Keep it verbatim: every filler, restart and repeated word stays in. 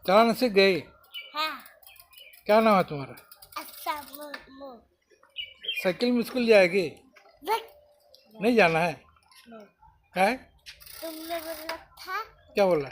चलाना सीख गई? हाँ। क्या नाम है तुम्हारा? अच्छा, मो, मो। साइकिल में स्कूल जाएगी? नहीं। नहीं जाना है? नहीं। है? तुमने बोला था। क्या बोला?